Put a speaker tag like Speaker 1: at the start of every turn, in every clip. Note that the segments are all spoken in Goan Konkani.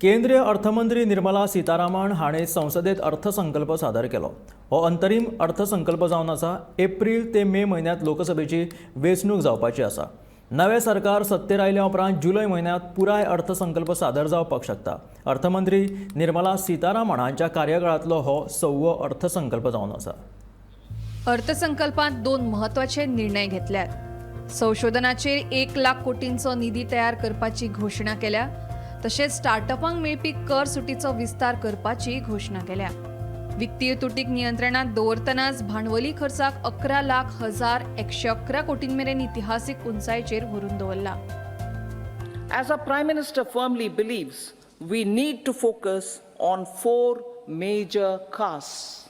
Speaker 1: केंद्रीय अर्थमंत्री निर्मला सीतारामन हांणी संसदेत अर्थसंकल्प सादर केलो. हो अंतरीम अर्थसंकल्प जावन आसा. एप्रील ते मे म्हयन्यांत लोकसभेची वेंचणूक जावपाची आसा. नवें सरकार सत्तेर आयल्या उपरांत जुलय म्हयन्यांत पुराय अर्थसंकल्प सादर जावपाक शकता. अर्थमंत्री निर्मला सीतारामन हांच्या कार्यकाळांतलो हो सव्वो अर्थसंकल्प जावन आसा.
Speaker 2: अर्थसंकल्पांत दोन म्हत्वाचे निर्णय घेतल्यात. संशोधनाचेर 1 लाख कोटींचो निधी तयार करपाची घोशणा केल्या, तशेंच स्टार्टअपांक मेळपी कर सुटीचो विस्तार करपाची घोशणा केल्या. वित्तीय तुटीक नियंत्रणात दवरतनाच भांडवली खर्चाक 11 लाख हजार 111 कोटीं मेरेन इतिहासीक उंचायेचेर व्हरून दवरला.
Speaker 3: As our Prime Minister firmly believes, we need to focus on four major castes.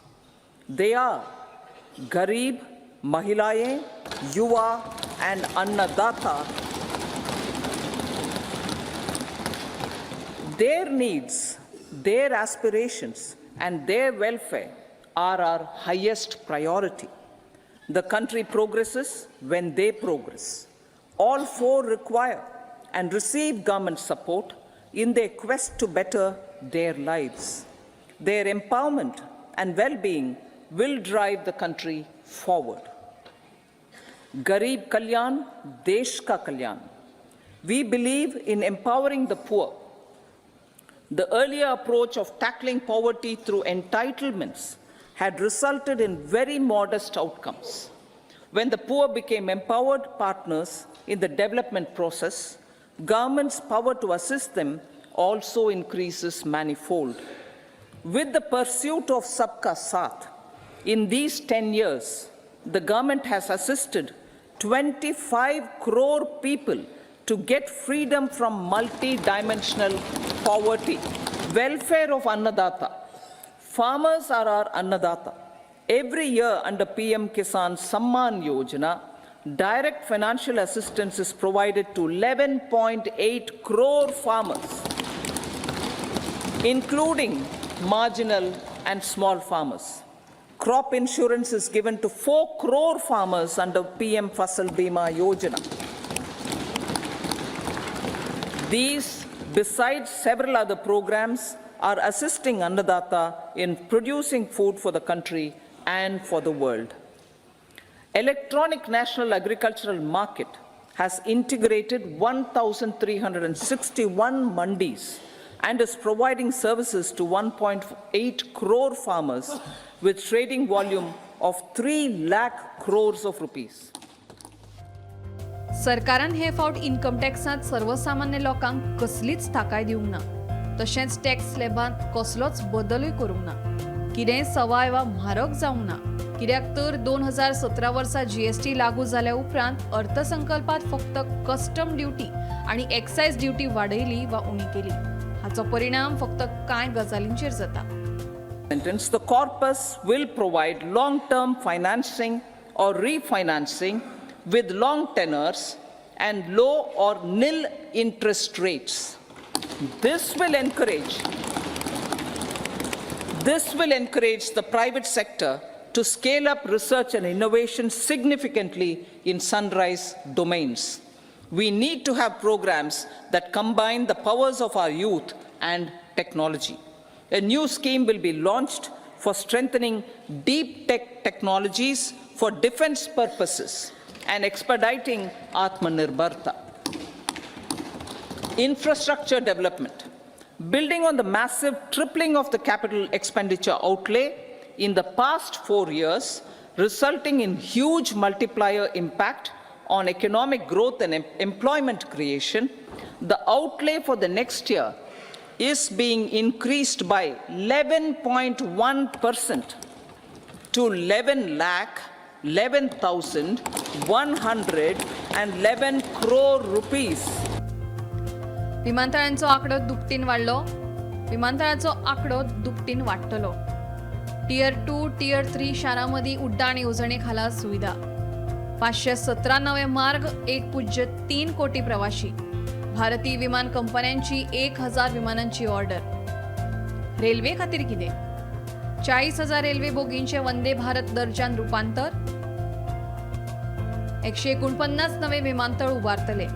Speaker 3: They are Garib, Mahilayen, Yuva, and Annadata. Their needs, their aspirations, and their welfare are our highest priority. The country progresses when they progress. All four require and receive government support in their quest to better their lives. Their empowerment and well being will drive the country forward. Garib Kalyan, Desh ka Kalyan. We believe in empowering the poor. The earlier approach of tackling poverty through entitlements had resulted in very modest outcomes. When the poor became empowered partners in the development process, government's power to assist them also increases manifold. With the pursuit of Sabka Saath, in these 10 years, the government has assisted 25 crore people to get freedom from multi-dimensional poverty. Welfare of Annadata. Farmers are our Annadata. Every year under PM Kisan Samman Yojana, direct financial assistance is provided to 11.8 crore farmers, including marginal and small farmers. Crop insurance is given to 4 crore farmers under PM Fasal Bima Yojana. These, besides several other programs, are assisting Annadata in producing food for the country and for the world. Electronic National Agricultural Market has integrated 1,361 mandis and is providing services to 1.8 crore farmers with trading volume of 3 lakh crores of rupees.
Speaker 2: सरकारान हे फावट इन्कम टॅक्सांत सर्वसामान्य लोकांक कसलीच थाकाय दिवंक ना. तशेंच टॅक्स स्लॅबांत कसलोच बदलूय करूंक ना. कितेंय सवाय वा म्हारग जावंक ना, कित्याक तर 2017 वर्सा जीएसटी लागू जाल्या उपरांत अर्थसंकल्पात फक्त कस्टम ड्युटी आनी एक्सायज ड्युटी वाडयली वा उणी केली. हाचो परिणाम फक्त कांय गजालींचेर जाता.
Speaker 3: Sentence, the corpus will provide long-term financing or refinancing with long tenors and low or nil interest rates. This will encourage the private sector to scale up research and innovation significantly in sunrise domains. We need to have programs that combine the powers of our youth and technology. A new scheme will be launched for strengthening deep tech technologies for defense purposes and expediting Atmanirbharta. Infrastructure development. Building on the massive tripling of the capital expenditure outlay in the past 4 years, resulting in huge multiplier impact on economic growth and employment creation, the outlay for the next year is being increased by 11.1% to 11 lakh 11,111 crore rupees.
Speaker 2: विमानतळांचो आंकडो दुपटीन वाडलो. विमानतळाचो आंकडो दुपटीन वाडटलो. टियर 2, टियर 3 शारां मदीं उड्डाण येवजणे खाला सुविधा. 517 नवे मार्ग, 1.3 कोटी प्रवाशी. भारतीय विमान कंपन्यांची 1000 विमानांची ऑर्डर. रेल्वे खातीर कितें? 40,000 रेल्वे बोगींचे वंदे भारत दर्जान रुपांतर. 149 नवे विमानतळ उबारतले.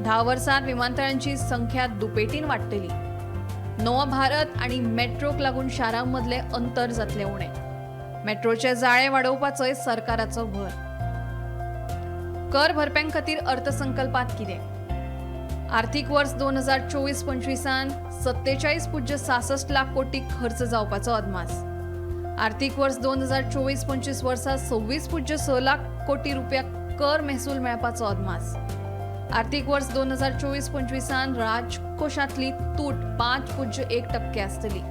Speaker 2: 10 वर्सात विमानतळांची संख्या दुपेटीन वाडटली. नवो भारत आनी मेट्रोक लागून शारां मदलें अंतर जातलें उणें. मेट्रोचें जाळें वाडोवपाचोय सरकाराचो भर. कर भरप्यां खातीर अर्थसंकल्पांत कितें? आर्थीक वर्स 2024-25 47.66 लाख कोटी खर्च जावपाचो अदमास. आर्थीक वर्स 2024-25 वर्सा 26.6 लाख कोटी रुपया कर महसूल मेळपाचो अदमास. आर्थीक वर्स 2024-25 राजकोशांतली तूट 5.1% आसतली.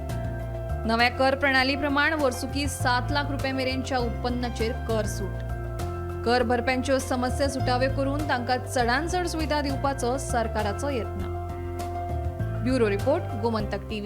Speaker 2: नव्या कर प्रणाली प्रमाण वर्सुकी 7 लाख रुपया मेरेनच्या उत्पन्नाचेर कर सूट. कर भरप्यांच्यो समस्या सुटाव्यो करून तांकां चडांत चड सुविधा दिवपाचो सरकाराचो यत्न. Bureau report, Gomantak TV.